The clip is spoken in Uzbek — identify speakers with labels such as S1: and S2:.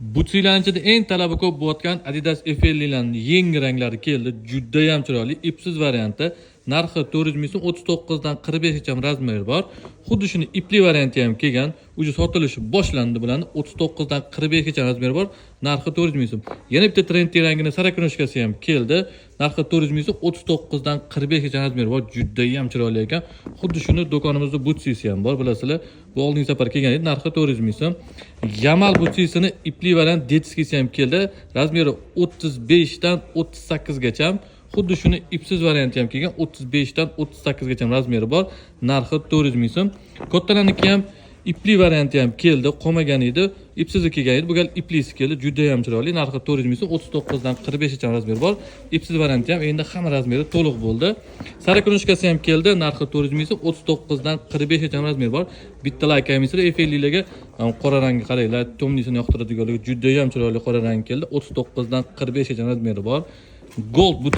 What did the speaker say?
S1: Butsilarning ichida eng talabi ko'p bo'layotgan Adidas FL'larning yangi ranglari keldi. Judayam chiroyli, ipsiz varianti. Narxi 400 ming so'm, 39 dan 45 gacha razmeri bor. Xuddi shuni ipli varianti ham kelgan. Уже sotilishi boshlandi bularni. 39 dan 45 gacha razmeri bor. Narxi 400 ming so'm. Yana bitta trendi rangini сороконожка si ham keldi. Narxi 400 ming so'm, 39 dan 45 gacha razmeri bor. Judayam chiroyli ekan. Xuddi shuni do'konimizda butsisi ham bor, bilasizlar. Bu oldingi safar kelgan edi. Narxi 400 ming so'm. Yamal butsisini ipli variant детский si ham keldi. Razmeri 35 dan 38 gacha. Xuddi shuni ipsiz varianti ham kelgan. 35 dan 38 gacha razmeri bor. Narxi 400 ming so'm. Kattalarniki ham ipli varianti ham keldi, qolmagan edi. Ipsizi kelgan edi. Bu gal iplisi keldi. Juda ham chiroyli. Narxi 400 ming so'm, 39 dan 45 gacha razmeri bor. Ipsiz varianti ham endi hamma razmeri to'liq bo'ldi. Сороконожка si ham keldi. Narxi 400 ming so'm, 39 dan 45 gacha razmeri bor. Bitta layk qo'ymanglar FL'larga. Qora rangi qaranglar, темный sini yoqtiradiganlarga juda ham chiroyli qora rang keldi. 39 dan 45 gacha razmeri bor. Gold.